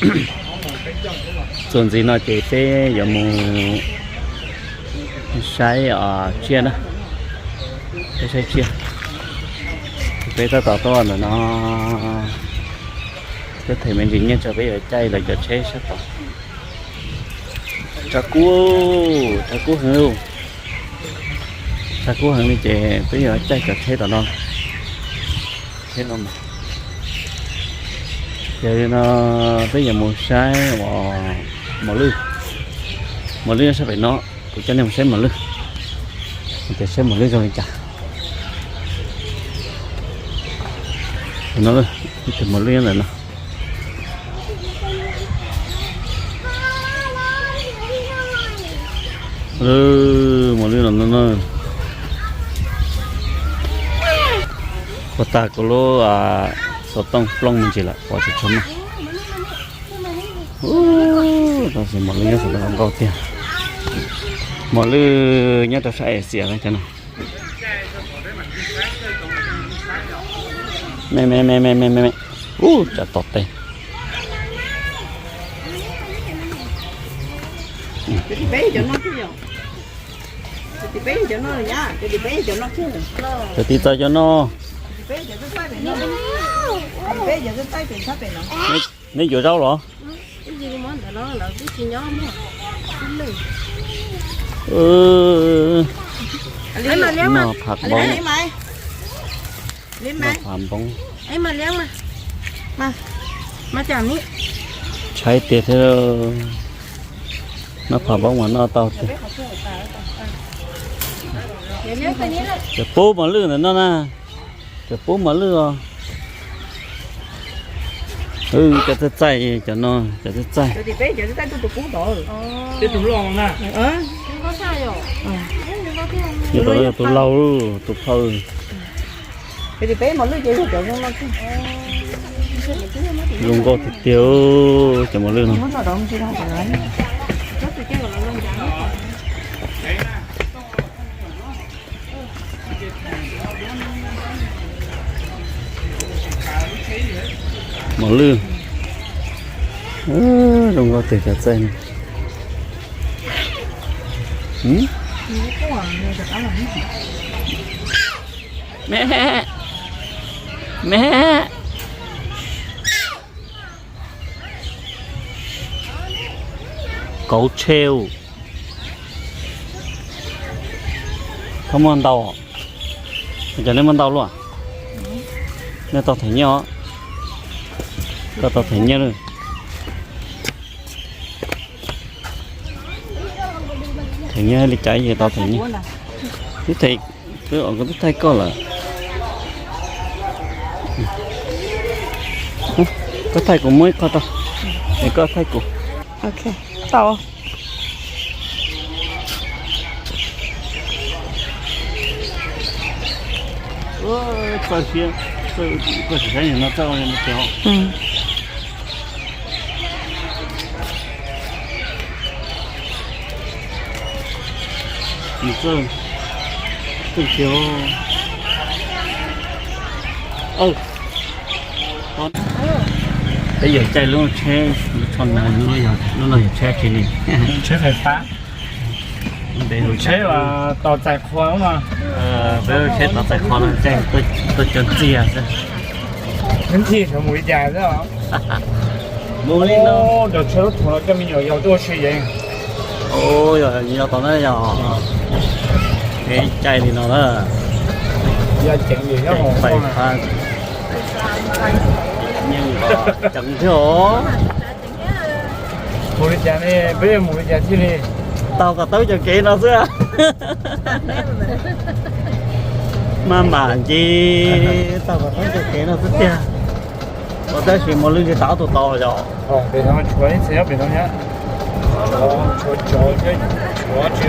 Txuas ntxiv no ces peb yuav mus saib tsiaj na, peb saib tsiaj. Peb tab tom tuaj ntawm no, peb them me ntsis nyiaj tso peb yuav caij lawv cov tsheb sab tod. Tshav kub, tshav kub heev, tshav kub heev li ces peb yuav caij cov tsheb tom no. Tsheb no, yog li no peb yuav mus saib mos lwj, mos lwj sab pem no, kuv coj nej mus saib mos lwj, tias saib mos lwj zoo li cas. No, ib tug mos lwj ntawm no. Mos lwj no no, ua tag kuv lub xov tooj plooj me ntsis lawm pom tsis tshua meej. Tab sis mos lwj nyob saum no nkauj tiag. Mos lwj nyob rau sab Asia cov no. Me me me me me me me. Ub, tsam tom tes. Cov tiv txawv cov no. Neb yuav zaub los? No phav npoo. No phav npoo. Tshaib tiag thiab. No phav npoo mas noj tau tiag. Cov pub mos lwj ntawm no na. Cov pub mos lwj os. Cov txaij txaij cov no, cov txaij txaij. Tus laus, tus phauj. Zoo nkauj tiag tiag cov mos lwj no. Mos lwj. Zoo nkauj tiag cov txaij no. Me, me. Kauv tsheu. Koj muaj ntau, cov nej muaj ntau luaj. Nej tau them nyiaj os. Koj tau them nyiaj lawm. Them nyiaj li cas ces tau them nyiaj. Twb them, twb, twb thaij koj lawm. Koj thaij kuv muab ib qho rau, es koj thaij kuv. Ok, tau. Txawj siab, koj sim saib no txawj no tiag. Nws txawj, txawj tiag. Peb yuav caij lub tsheb, lub tsheb no, lub no yog tsheb tsi li? Tsheb fais fab. Tsheb tos txais qhua no. Peb lub tsheb tos txais qhua no caij tuaj cov txiag xwb. Ib thij mus li cas xwb os? Mus li no. Cov tsheb lub thaum no coj me nyuam yaus tuaj ua si yees. Yog tau na yog. Kev cai li no na. Pais pha nyeej ceev thiab os. Mus li cas ne, peb yuav mus li cas thiaj li tau kom tau cov kev no xwb. Maj mam nce tau kom tau cov kev no xwb tiag. Ua tab sis mos lwj tsis tau tus tau yog. Pem no tshuav ib txhia nyob pem no thiab. Tshuav tsov thiab tshuav tsi.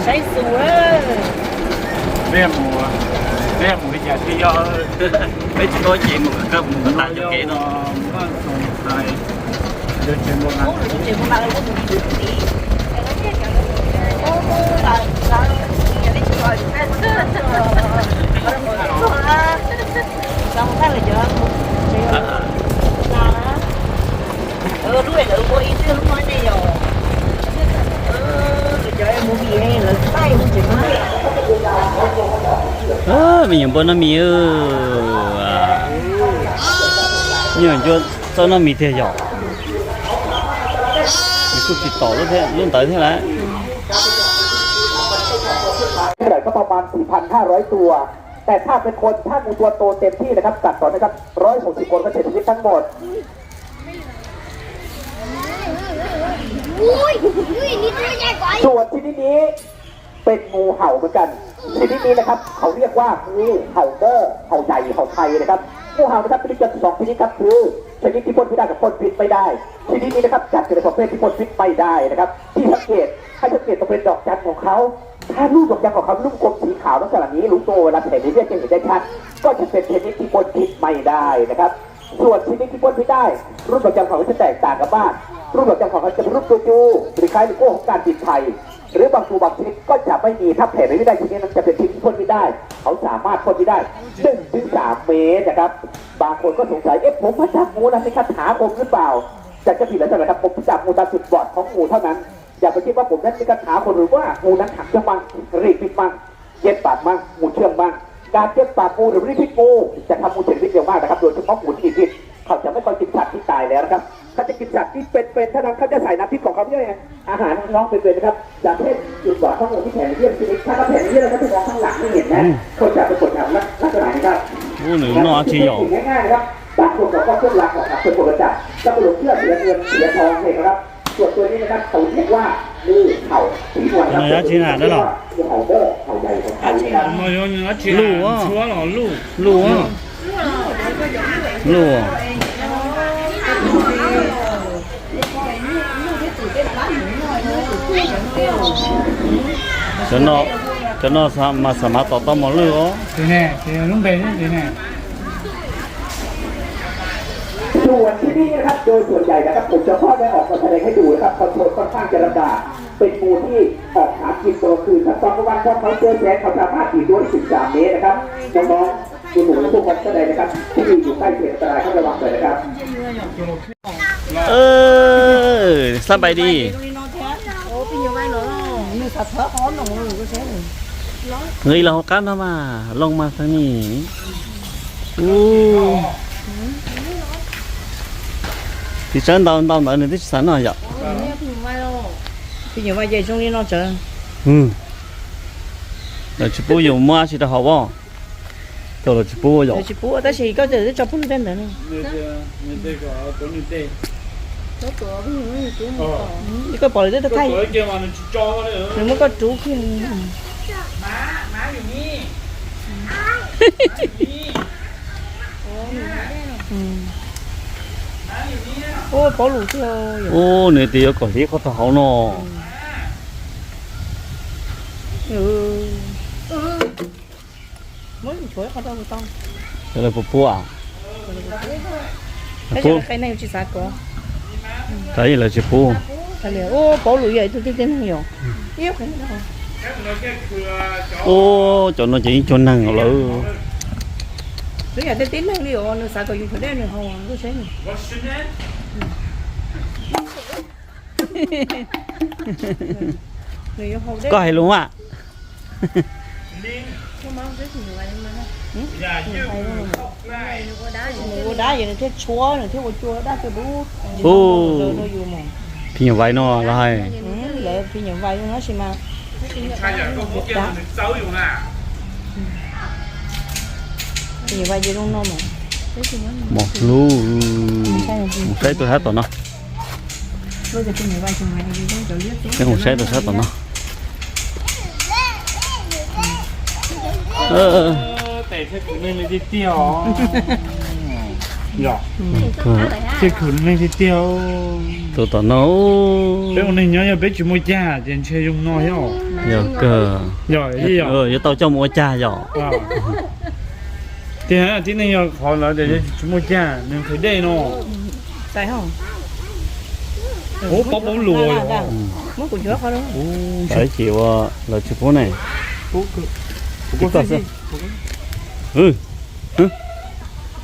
Saib xus. Peb mus, peb mus li cas thiaj yog? Peb tsis tau ces mus kom koj mus tas cov kev no. Me nyuam npua noj mis, nyuam ncua txawj noj mis tiag yom. Nws kuj tsis tom lub ntawd thiab lawm. Cóประมาณสี่พันห้าร้อยตัว แต่ถ้าเป็นคน ถ้างูตัวโตเต็มที่นะครับ กัดก่อนนะครับ ร้อยหกสิบคนก็เสียชีวิตทั้งหมด ส่วนชนิดนี้เป็นงูเห่าเหมือนกัน ชนิดนี้นะครับ เขาเรียกว่างูเห่าเนอร์ เห่าใหญ่ เห่าไทยนะครับ งูเห่านะครับ จะมีอยู่สองชนิดครับ คือชนิดที่พ่นพิษได้กับพ่นพิษไม่ได้ ชนิดนี้นะครับ จัดอยู่ในประเภทที่พ่นพิษไม่ได้นะครับ ที่สังเกต ให้สังเกตตรงเป็นดอกจันของเขา ถ้าลูกดอกจันของเขาลูกกลมสีขาวลักษณะนี้ รู้ตัวเวลาแผ่ในเลือดจะเห็นได้ชัด ก็จะเป็นชนิดที่พ่นพิษไม่ได้นะครับ ส่วนชนิดที่พ่นพิษได้ รูปดอกจันของเขาจะแตกต่างกันมาก รูปดอกจันของเขาจะเป็นรูปตัวยู หรือคล้ายโลโก้ของการบินไทย หรือบางตัวบางชนิดก็จะไม่มี ถ้าแผ่ไม่ได้ชนิดนั้นจะเป็นชนิดที่พ่นพิษได้ เขาสามารถพ่นพิษได้หนึ่งถึงสามเมตรนะครับ บางคนก็สงสัย เอ๊ะ ผมมาจับงูนะ มีคาถาอาคมหรือเปล่า อยากจะผิดแล้วใช่ไหมครับ ผมจับงูตามจุดบอดของงูเท่านั้น อย่าไปคิดว่าผมนั้นมีคาถาอาคมหรือว่างูนั้นขังเชือกมั่ง รีบปิดมั่ง เย็บปากมั่ง หมุนเชือกมั่ง การเย็บปากงูหรือรีดพิษงู จะทำงูเสียชีวิตเร็วมากนะครับ โดยเฉพาะงูที่มีพิษ เขาจะไม่ค่อยกินสัตว์ที่ตายแล้วนะครับ เขาจะกินสัตว์ที่เป็นๆเท่านั้น เขาจะใส่น้ำพริกของเขาด้วยไง อาหารน้องเป็นๆนะครับ อย่างเช่นจุดบอดของงูที่แผ่แม่เบี้ยนชนิด ถ้าเขาแผ่แม่เบี้ยนแล้วเขาจะมองข้างหลังไม่เห็นนะ เขาจะปรากฏแบบลักษณะนี้ครับ Ua, nws noj tsis yom.ง่ายๆนะครับ บางคนบอกว่าเครื่องรางของขลังเป็นปกติจะไปหลงเชื่อเสียเงินเสียทองเลยครับ ส่วนตัวนี้นะครับเขาเรียกว่างูเห่าสีนวลครับ Nws dab tsi na, dab los? Ua, nws dab tsi na? Luj. Luj. Cov no mas xam mav tom tau mos lwj os. ส่วนที่นี่นะครับ โดยส่วนใหญ่นะครับ ผมจะค่อยได้ออกมาแสดงให้ดูนะครับ คอนโทรลค่อนข้างจะลำบาก เป็นงูที่ออกหากินตอนกลางคืนครับ ตอนกลางวันพอเขาเจอแสงเขาสามารถดีดตัวได้ถึงสามเมตรนะครับ น้องๆหนูๆทุกคนท่านใดนะครับ ที่อยู่ใกล้เสี่ยงอันตรายก็ระวังหน่อยนะครับ Sab npais di. Nqis los hauv qab no mas, loo mas tag ni. Tiv tsawb ntau ntau ntawd nws twb tsis xav noj yom. Phim nyuj vais zoo li no tsawv. Lawv tsis pub yus muab dab tsi rau hauv os. Coj los tsis pub yom. Tsis pub tab sis koj twb tso pub tej ntawd ne. Koj pom lawv twb thaij, nws muab koj rub kiag. Ua, paub lus tiag. Ua, nws tias yuav kom hliv qhov rau hauv no. Muab tshuav qhov rau tau. Cov lawv puas pub? Tab sis qe neeg tsis xav kov. Tab sis lawv tsis pub. Ua, paub lus yog ib tug tib tib neeg yom. Ua, cov no ces yeej cuag neeg lawm. Nws yog tib tib neeg li os, nws xav kom yus khawv dej nws haus ntuj seb. Koj hais lus mas. Nws ua dab ces nws thiaj tshuab, nws thiab ua cua dab cua dub. Phim nyuj vais no los hais. Lawv phim nyuj vais no tab sis mas phim nyuj vais ces zoo no mas. Mus hlub, mus saib tuaj sab tom no. Peb mus saib tuaj sab tom no. Tes thiab khwv neeg li tiag tiag os. Yog, thiab khwv neeg tiag tiag. Tus tom no, peb ua neeg nyob yog peb tsis muaj cag ces ntshe zoo no thiab. Yog kawg. Yog, yuav tau coj mus ua cag yom. Tiag, tib neeg yog qhov ntawd tias tsis muaj cag nws nqhis dej no. Ua, paub paub lus. Lawv ces ua, lawv tsis pub ne. Ib toj xwb.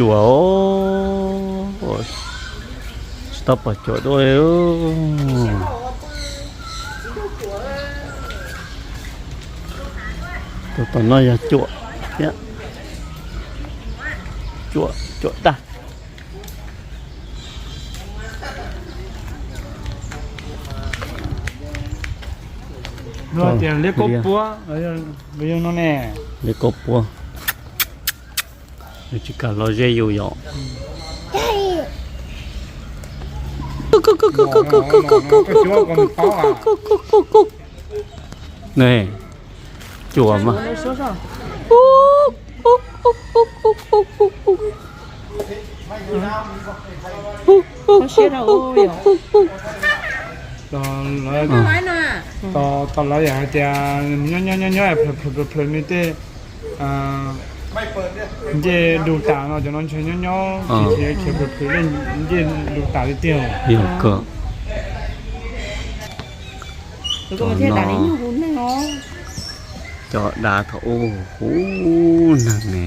Cuam, tsis tau pom cuam dua li. Tus tom no yog cuam thiab, cuam, cuam daj. Liab kaub puab, liab kaub puab, nws tsis kam los ze yus yom. Ne, cuam mas. Tau lawv yam hais tias nyob nyob nyob nyob plhws plhws plhws nws tej ncej du tas no, cov no ntshe nyob nyob khiav khiav plhws plhws ncej du tas tiag tiag. Cov dav thaum ub huv neeg ne,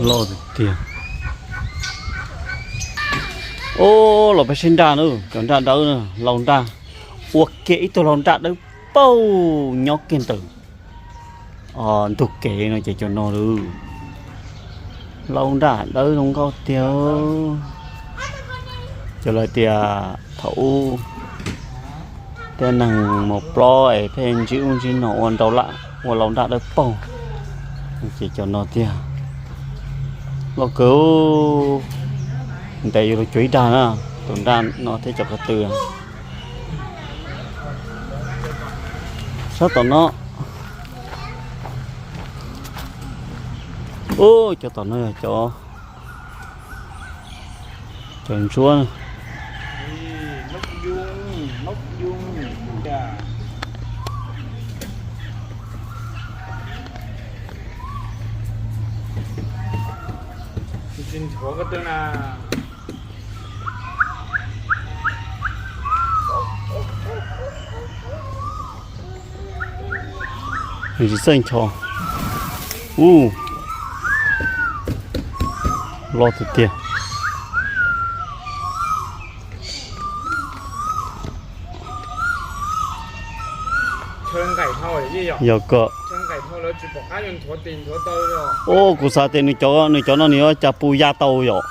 loj tiag tiag. Ub, los peb saib nraj na, cov nraj dawb na, laus nraj, ua kiag ib tug laus nraj dawb paug nyob kiag ntawm ntug kev no ces cov no lawm. Laus nraj dawb zoo nkauj tiag. Cov lawv tias thaum ub tej neeg mus plob es pheej ntsib ub ntsib no ua nrau laj ua laus nraj dawb paug. Ces cov no tiag. Loj kawg. Ntev yuav luag cuag ib dag na, tus nraj no thiab cov ko tw. Sab tom no. Ub, cov tom no yog cov, cov ntsuab. Tsis txawj ncho. Ub, loj tiag tiag. Yog kom, ub, kuv xav tias nws cov, nws cov no nws yuav cas pus ya tau yom.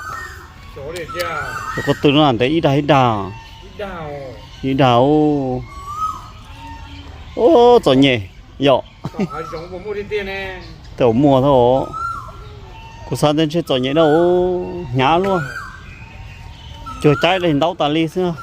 Cov ko tw no ntev ib dag ib dag. Ib dag. Ub, txom nyem yom. Tej zaum muaj thiab os. Kuv xav tias ntshe txom nyem dab, hnyav luaj. Cuag caib daim ntaub tas li xwb.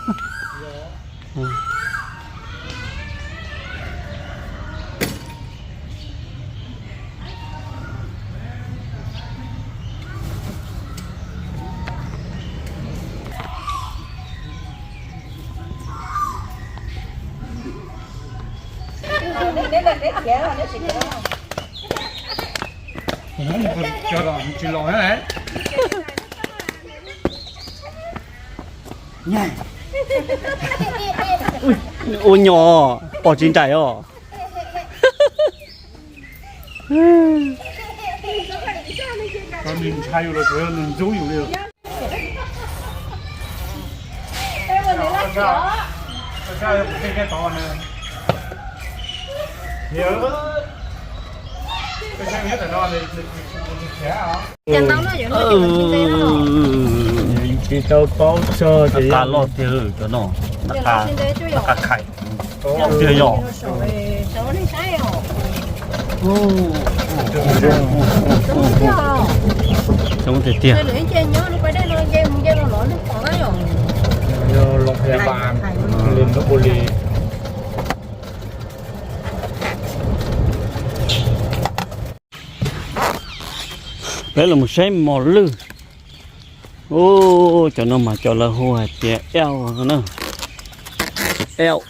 Ua nyuag pom tsis nraim os. Tsis tau paub tso. Nqa loj tiag cov no, nqa, nqa khais. Tiag yom. Coob tiag tiag. Peb los saib mos lwj. Ub, cov no mas cov lawv hu hais tias eo na. Eo.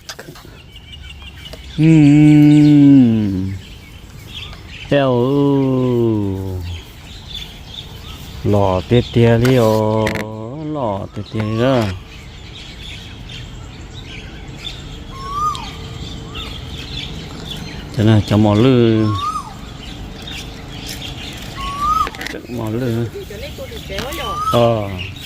Eo. Los tiag tiag li os, los tiag tiag li. Cov mos lwj. Tseem mos lwj. Os.